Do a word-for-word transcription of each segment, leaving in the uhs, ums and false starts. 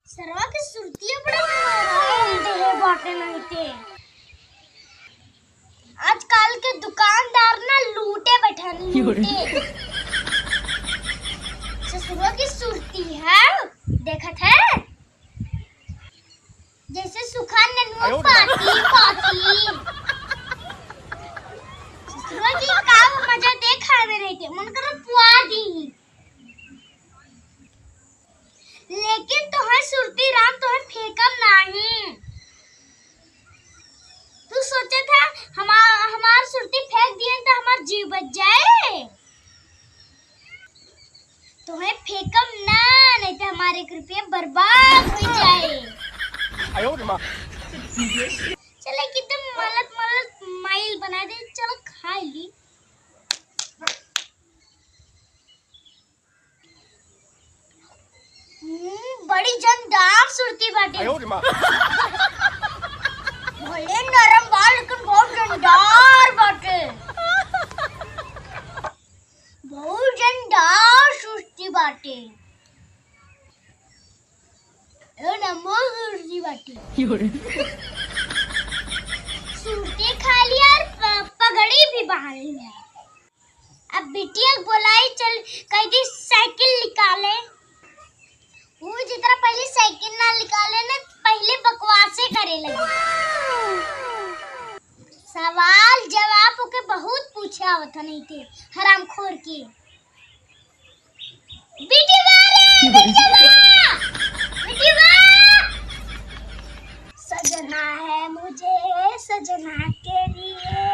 सरवा के सुरतिया बड़ा मारा देहे बाटे नहीं ते। आजकल के दुकानदार ना लूटे बैठा नहीं लूटे। ससुरवा की सुरती है, देखत है जैसे सुखा नेनुआ आयो रे। पाती पाती। ससुरवा की का मजा देखा में नहीं ते, मन कर पुआ दी। लेकिन तोहर सुरती राम तोहर फेंकब नाही। तू सोचे था हमार, हमार सुरती फेंक दिए तो हमार जीव बच जाए। तोहे फेंकब ना, नहीं तो हमार एक रुपया बर्बाद हो जाए। आयो रे माँ। चला कि तुम मलत मलत माइल बना दे, चलो खा ली। हम्म, बड़ी जमदार सुरती बाटे। आयो रे माँ। भले नरम बा, लेकिन बहुत जमदार बाटे। बहुत जमदार सुरती बाटे। ए नमो सुरती बाटे। सुरती खा लिया और प-, पगड़ी भी बांध लिया। अब बिटिया के बोलाई, चल, कह दी साइकिल निकाले। वो जितना पहले साइकिल ना निकाले ना, पहले बकवासे करे लगे। सवाल जवाब ओके बहुत पूछे आवत नहीं थे, हरामखोर के। बिटिया रे, बिटिया, बिटिया। सजना है मुझे सजना के लिए,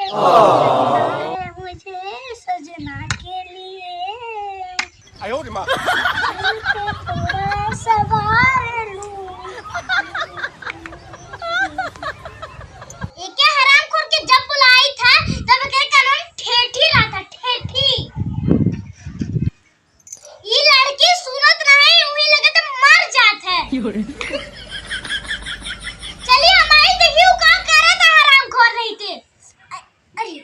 सजना है मुझे सजना के लिए। आयो रे माँ। दिल पे थोड़ा सवार लूं। ये क्या हरामखोर के जब बुलाई था, तब के कानून ठेठी रहा था, ठेठी। ई लड़की सुनत नहीं, उही लगे तो मर जात है। चलिए, हम आई देखियो का करत है हरामखोर रही थे। अ-, अरे।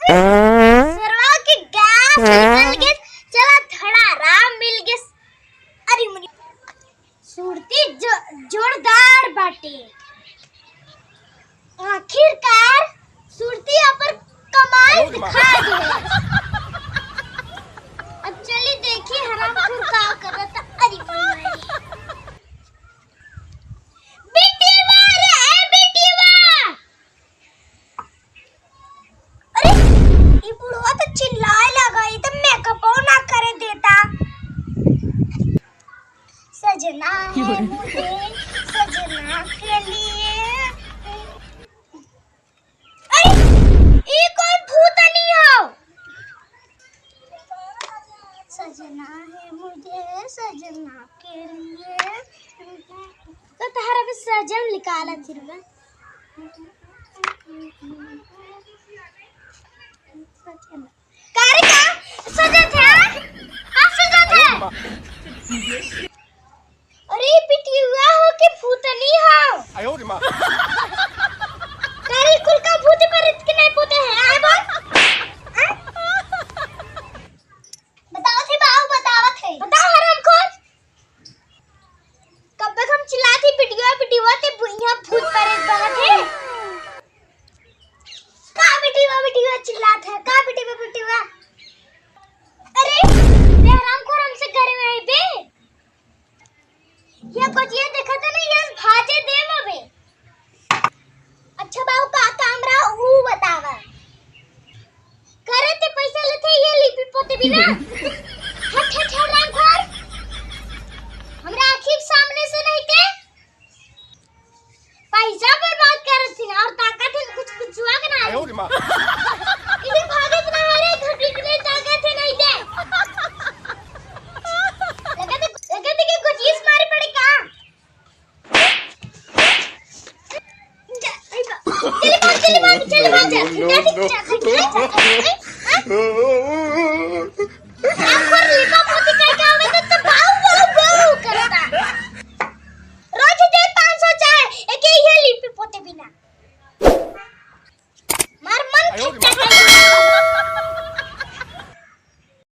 सरवा के गैस निकल गए, चला थोड़ा आराम मिल गए। अरे मुझे सुरती जो-, जोरदार बाटे। आखिरकार सुरती अपन कमाल दिखा दे। अब चली देखी हरामखोर का करत। अरे माई। बिटिया रे, ए बिटिया। अरे, ई बुढ़वा तो चिल्लाए लगा, ई तो मेकअपो ना करे देता। सजना है मुझे, सजना के लिए। अरे, ई कौन भूतनी हो? सजना है मुझे, सजना के लिए। तो तहरा के सजन निकाला फिर मैं। का रे का? सजत है? का सजत है? अरे पिटियुआ हो के भूतनी हो? आयो रे माँ। का रे कुल का भूत पर इतने नहीं पोते हैं? आए बोल। हाँ? बतावत है बाबू, बतावत है। बताओ हरामखोर। कब तक हम चिल्लात ही, बिटिया, बिटिया, ते भुइयां भूत प्रेत बनत है। का बिटिया, बिटिया चिल्लात है? का बिटिया, बिटिया? अरे, ते हरामखोर हमसे घर में आई बे। ये कुछ ये देखत है ना, ये भाजे दे मबे। अच्छा बाबू, का काम रहा, ऊ बतावा। करे ते पैसा लेते, ये लिपि पोते बिना। हट, हट, हट, रामखोर। हमरा आँखी के सामने से नहीं ते पैसा बर्बाद करत थी ना, और ताकत है कुछ, कुछ हुआ के ना। आयो रे माँ। इधर भागत ना, अरे, घर बिकने ताकत है नहीं ते। लगा ते, लगा ते कि कुछ इस मारे पड़े का?